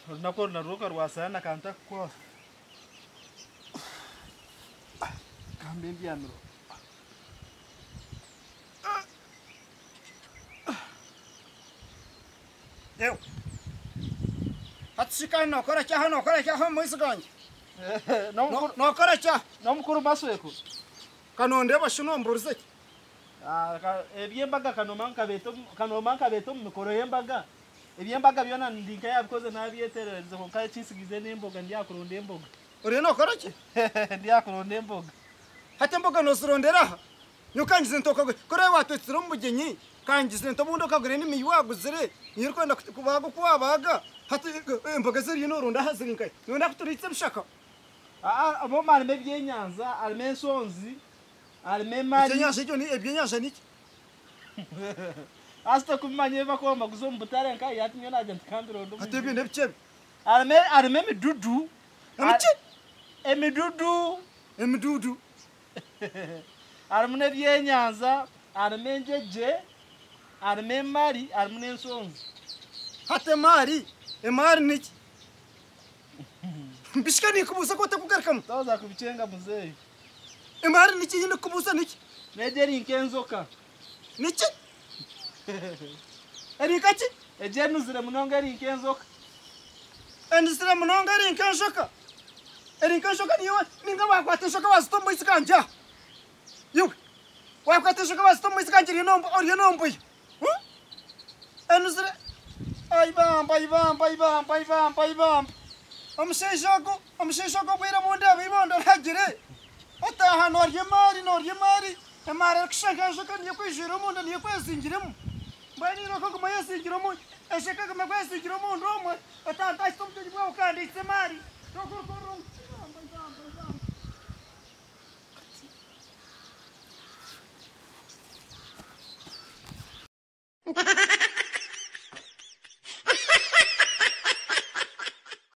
Orunaku oru narwo rukarwasana na kantakukwasa. Kambe mbyamire. Yewe. Hati shi kandi nookora ki aha nookora ki aha omu maiso gangye? N'omukuru Nookora ki aha? N'omukuru Masweko. Ka nondeeba shi nombuurize ki? Eby'embaga kanoma nkabeeta kanoma nkabeeta omu mikoro y'embaga. Eby'embaga byona ndi nk'eyabikoze naabyeterererize kwonka ekintsigize n'emboga ndi aha kuronda emboga. Oriyo nookora ki? Ndi aha kuronda emboga. Hati emboga noozirondera aha? Nyowe kangizire nti okagura, ku oraabe waatwetsire omu bugyenyi, kangizire nti obundi okagura enimi ei waaguzire, niyo orikwenda kubaaga oku waabaaga. Hati emboga ezi oriyo nooronda aha ziri nkahi? Nooyenda kuturiitsa ebishaka? Aa, omwo harimu ebyenyanja, harimu enshonzi, harimu emari. Ekyenyanja ekyo ni ebyenyanja niki? Haza tokubimanya ebi bakuba nibaguza omu butare nkahi hati nyowe naagira nti kambironde omu Hati ebyo n'ebiki ebyo? Harimu harimu emidudu. Emiki? Emidudu. Emidudu. Harimu n'ebyenyanja, harimu engyegye, harimu emari, harimu n'enshonzi. Hati emari, emari niki? Mbishika ninkubuuza ku otarikugarukamu. Tooza kubikyenga muzeeyi. Emari niki ei ndikukubuuza niki? N'egyo eri nk'enjoka. Niki? Eri nka ki? Egyo enuzire munonga eri nk'enjoka. Enuzire munonga eri nk'enjoka. Eri nk'enjoka niyo ninga waakwata enjoka waazita omu maizi gangye aha. Iwe waakwata enjoka waazita omu maizi gangye oriyo nombuya. Enuzire ai bambi ai bambi ai bambi ai bambi ai bambi. Omushaija ogu omushaija ogu obwire obundi aba eibondo rihagire. Otaaha noorya emaari noorya emaari, emaari erikushusha nk'enjoka niyo ekwijwire omunda niyo ekwezingiremu. Mbwenu irooko ogume oyezingire omu enjoka egume ekwezingire omunda omwe, otantahisa obugyenyi bwawe okandiitsa emaari. Irooko orikurira ngu ai bambi ai bambi ai bambi.